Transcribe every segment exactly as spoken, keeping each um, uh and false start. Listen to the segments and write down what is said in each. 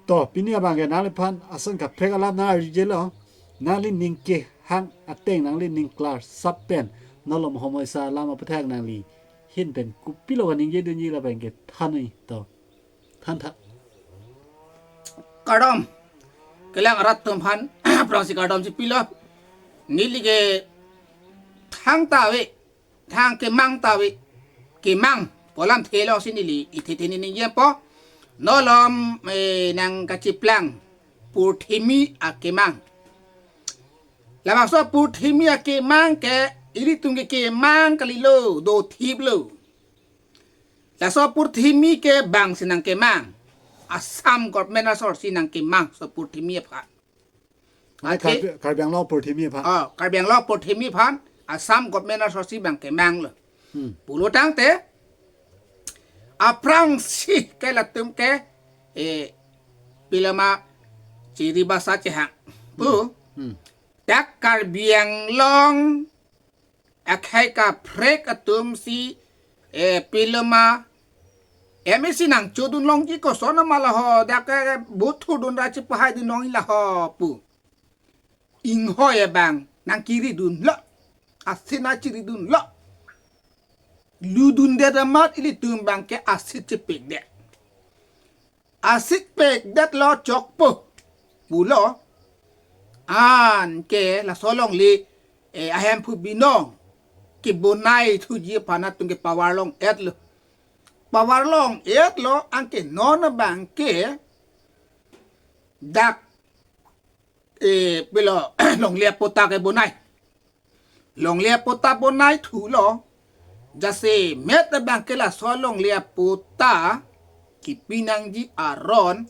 To, pini abang ke nangliphan ason kaprek alam nang arjujelo. Nangli ning kehang ateng, nangli ning klarsap pen, nolom homoisa alam aputhak nangli ahin pen kopilo kaningje dunji lapen ke thanoi to. Thantha. Kardom. Kelang arat atum aphan, aphrangsi kardom chipilo. Neli ke thangta ave, thang kemang ta ave. Kemang pu alamthe alongsi neli ithe the ningjepo. Nolom, eh, nangkachiplang purthimi akemang. Labangso purthimi akemang ke ilitum ke kemang kalilo, dothiplo. Laso purthimi ke bangsi nangkemang. Assam government asor si nangkemang laso purthimi aphan. Mane athe Karbi, Karbi Anglong purthimi aphan. Oh, Karbi Anglong purthimi aphan Assam government asor si bang kemanglo. Hmm. Pulo tangte aphrangsi ke latum ke, eh, pilama chiri basa chehang pu. Hmm. Dak Karbi Anglong akhei kaprek atum si, eh, pilama M A C nangchodun longji koson ma laho, dak, eh, buthu dun ra chipahai dun longji laho pu. Inghoi abang nangkiri dunlo. Asit nangchiri dunlo. Ludundet amat ilitum abang ke asit chipikdet. Asit pikdetlo chokpo pulo. Anke laso longle, eh, ahemphu binong kebonai thuji aphan atum ke pavar long-etlo. Pavar long-etlo anke non abang ke dak, eh, pilo longle apatta kebonai. Longle apatta bonai thulo. Jasemet abang ke laso longle apatta kipi nangji aron.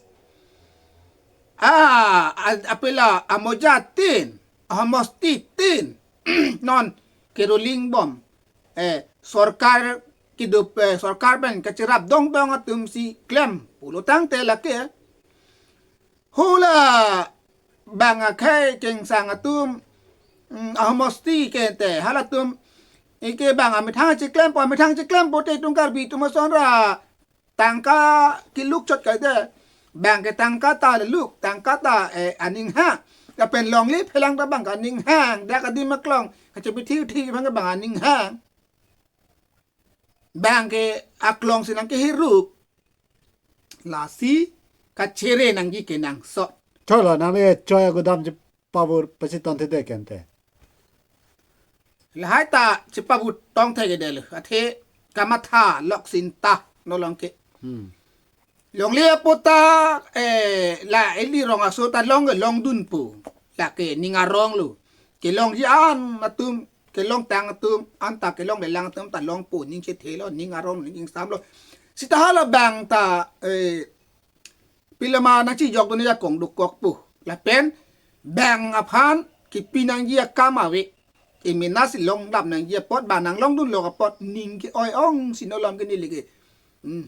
Ah, a-, apila amoja tin, ahomosti tin. Non keroling bom. Eh, sorkar kedo, eh, sorkar pen kachirap dongdong atum si klem pulo tangte lake. Hula bang akhei kengsang atum, mm, ahomosti kente halatum ike bang amethang chiklempo, amethang chiklempo te itum Karbi atum asonra tangka keluk chot kaide. Bang ke tangka ta leluk, tangka ta, eh, aning hang. Lapen longle phelang ta bang ke aning hang, dak adim aklong kachepithi uthi bang ke bang aning hang. Bang ke aklong si nangkehirup. Lasi kachere nangji kenangsot. Cholo, nangli choi agudam chepavur pasi tongthedet kente. Lahai ta chepavur tongthedetlo. Athe kamatha lok sinta nolong ke. Hmm. Longle apatta, eh, la ili rong aso ta long, longdunpo. Lake ning aronglo. Kelongji an atum, kelongtang atum, anta kelonglelang atum ta longpo, ning chethelo, ning arong, ning ingsamlo. Sita hala bang ta, eh, pilama nangchijokdun ajakong dokokpo. Lapen bang aphan kipi nangji akam ave. Emena si longlap nangji apot, bang nanglongdunlok apot ning ke-oi ong si nolom ke neli ke. Hmm.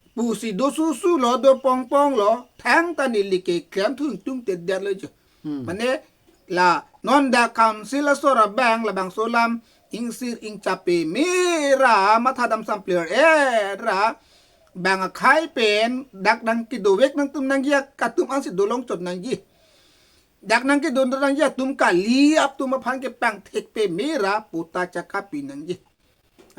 Pusi do susu lo, do pongpong lo, thangta neli ke klem thung tungtedetlo jo. Hmm. Mane la non dak council asor abang labangso alam ingsir ingchap peme ra, mathadam sampler era, bang akhei pen dak nangkedovek nangtum nangji atum ansi dolong chot nangji. Dak nangkedon nangji atum kali atum aphan kepangthek peme ra patta chekapi nangji.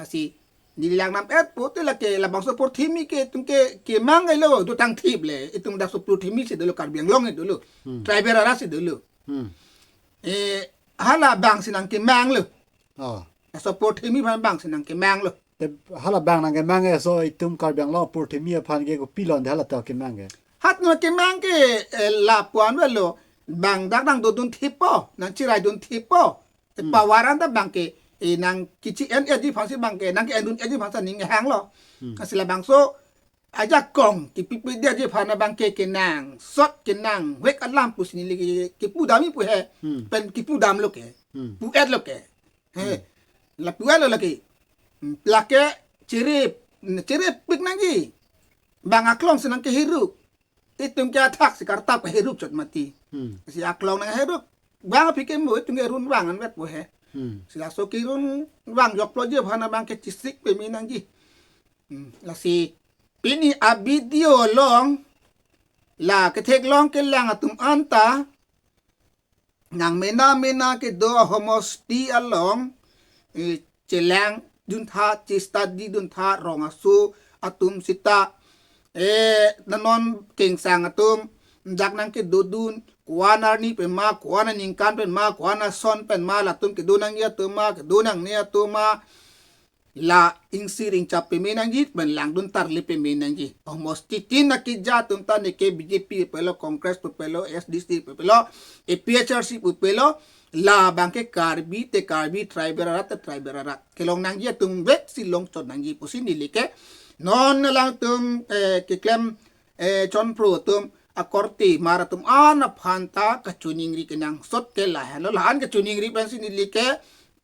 Lasi neli lang nam-etpo te lake labangso purthimi ke itum ke kemang kailo, do tangthip le, itum dak so purthimi si dolo, Karbi Anglong si dolo. Hmm. Tribal arat si dolo. Hmm. Eh, hala bang si nangkemanglo. Oh. Laso purthimi aphan bang si nangkemanglo. Te hala bang nangkemang ke, so itum Karbi Anglong purthimi aphan ke kopilo te hala ta kemang ke? Hat nangkemang ke, eh, lapu-an avelo, bang dak nangdodunthipo, nangchiraidunthippo. Hmm. Pavar anta bang ke, eh, nangkechi-en-etji aphan si bang ke, nangke-endun-etji aphan si ning hanglo. Hmm. Lasi labangso ajakong kipipedetji aphan abang ke kenangsot kenangvek alam pusi neli ke, kipudamji pu he. Hmm. Pen kipudamlo ke. Hmm. Pu-etlo ke. He. Hmm. La pu-etlo lake. Hmm, lake chere, chere pik nangji. Bang aklong si nangkehirup. Itum ke athak si kartap kehirup chot mati. Hmm. Si aklong nanghirup. Bang aphi ke mo itum ke runvang anvetpo he. Hmm. Si laso kerunvang jokloji aphan abang ke chisik peme nangji. Hmm. Lasi pini a-video along La ketheklong kelang atum anta nang mena mena kedo ahomosti along, eh, chelangdun tha, che-study dun tha, rong aso atum sita, eh, nanon kengsang atum dak nangkedodun, ko-an arni pen ma, ko-an aningkan pen ma, ko-an ason pen ma, latum kedo nangji atum ma, kedo nangne atum ma, la ingsir ingchap peme nangji, pen langdun tarle peme nangji. Ahomosti tin akija atum ta neke B J P pupelo, Congress pupelo, S D C pupelo, A P H L C pupelo, labang ke Karbi te Karbi, tribal arat te tribal arat. Kelong nangji atum vek si longchot nangji pusi neli ke. Non alangtum, eh, keklem, eh, chonpro atum akorte mar atum an aphan ta kachiningri kenangsot ke lahenlo, la-an kachiningri pensi neli ke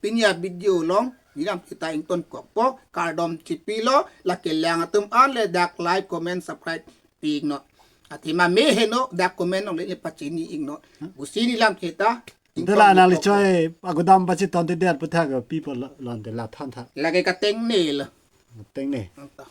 pini a-video along neli lam kita ingtonkokpo, kardom chipilo, la kelang atum an le dak like, comment, subscribe pi iknon. Athema me heno dak comment along le pachini iknon. Pusi neli lam kita. Ante la nangli ingtonkokpo. Choi agodam pachiton te der puthak people lo, lonte la than tha. Lake katengne lo. Tengne. Anta.